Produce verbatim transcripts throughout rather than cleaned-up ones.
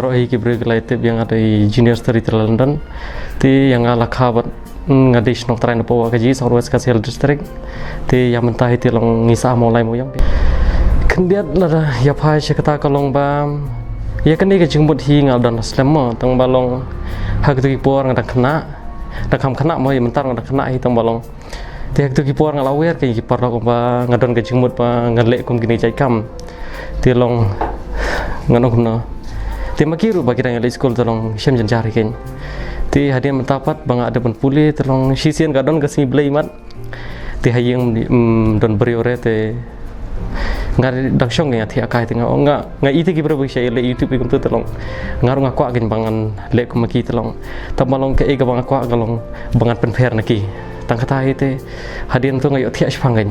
Baroh hi ki briew ki la ïatip ïa nga da i Junior Storyteller London. Te ïa nga la kha bad, mm, nga dei shnong trai na poh Wahkaji, South West Khasi Hills District. Te ïa mynta hi te long ngi sah ha Mawlai Mawiong. Khyndiat lada ïa phai sha kata ka long ba ïa kane ka jingmut hi nga la don slem mo, tang ba long ha kito ki por nga dang khynnah, dang kham khynnah mo, ïa mynta nga dang khynnah hi, tang ba long te ha kito ki por nga la wer ka ïa ki paralok ba nga don ka jingmut ba ngan leh kum kine ki jait kam. Te long ngan ong kumno, te ma ki ruh ba ki dang ïaleit skul te long shem jynjar hi kein. Te hadien mynta pat ba nga dep ban pule te long shisien ka don ka sngi Blei mat. Te ha ïing, mm, don briew re te nga dang shong kein, nga thiah kai te nga ong nga, nga ïeit ïa ki briew ba ki shait leh YouTube ïa kumto te long nga ruh nga kwah kein ba ngan leh kum ma ki te long. Tang ba long kaei kaba nga kwah ka long ba ngan pynpher na ki. Tang kata hi te hadien to nga ïoh thiah shaphang kein.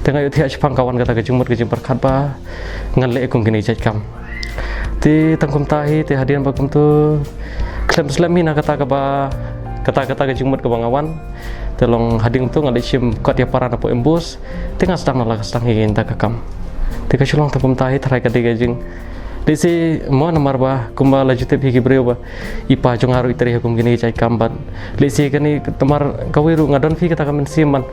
Te nga ïoh thiah shaphang ka wan kata ka jingmut ka jingpyrkhat ba ngan leh kum kine ki jait kam. Te tang kumta hi te hadien ba kumto khlem slem hi na kata kaba, kata, kata ka jingmut kaba nga wan. Te long hadien kumto nga leit shim kot ïa para na poh Embus. Te nga sdang na la ka sdang hi kein kata ka kam. Te ka shu long tang kumta hi, tharai ka dei ka jing, lehse mo namar ba kumba la ju tip hi ki briew ba i pa jong nga ruh i trei ha kum kine ki jait kam bad lehse kane namar kawei ruh nga don phi kata ka mynsiem ban,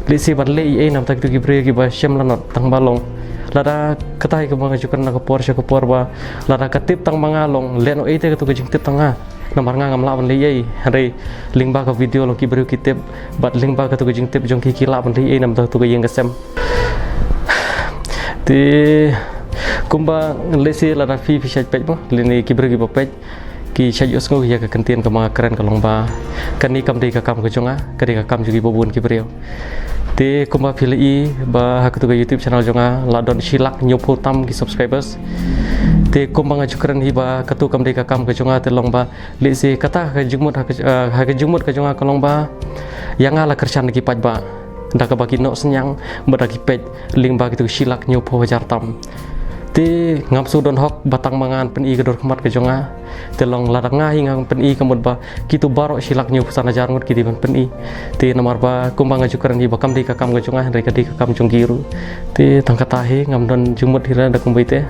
lehse ban leh ei ei na bynta kito ki briew kiba shem lanot, tang ba long lada kata hi kaba nga ju kren na ka por sha ka por ba lada ka tip tang ma nga long lehnoh ei te kato ka jingtip tang nga. Namar nga ngam lah ban leh ei, hynrei lyngba ka video long ki briew ki tip bad lyngba kato ka jingtip jong ki ki lah ban leh ei na bynta kato ka ïing ka sem. Te kumba lehse lada phi, phi shait peit mo, lane ki briew kiba peit ki shait ïohsngew ïa ka kyntien kaba nga kren ka long ba kane kam dei ka kam ka jong nga, ka dei ka kam jong kiba bun ki briew. Te kumba phi la i ba ha kato ka YouTube channel jong nga la don shi lak hynñiewphew tam ki subscribers. Te kumba nga ju kren hi ba kato kam dei ka kam ka jong nga te long ba lehse kata ka jingmut ha ka, eh, ha ka jingmut ka jong nga ka long ba ïa nga la kyrshan da ki paidbah da kaba ki noh synñiang bad da ki peit lyngba kito shi lak hynñiewphew hajar tam. Te ngam shu don hok ba tang ma ngan pyni ka dur khmat ka jong nga. Te long lada nga hi ngan pyni ka mut ba kito baroh shi lak hynñiewphew san hajar ngut ki dei ban pyni. Te namar ba kumba nga ju kren hi ba kam dei ka kam ka jong nga, hynrei ka dei ka kam jong ki ruh. Te tang kata hi, ngam don jingmut hi ruh da kumba ite.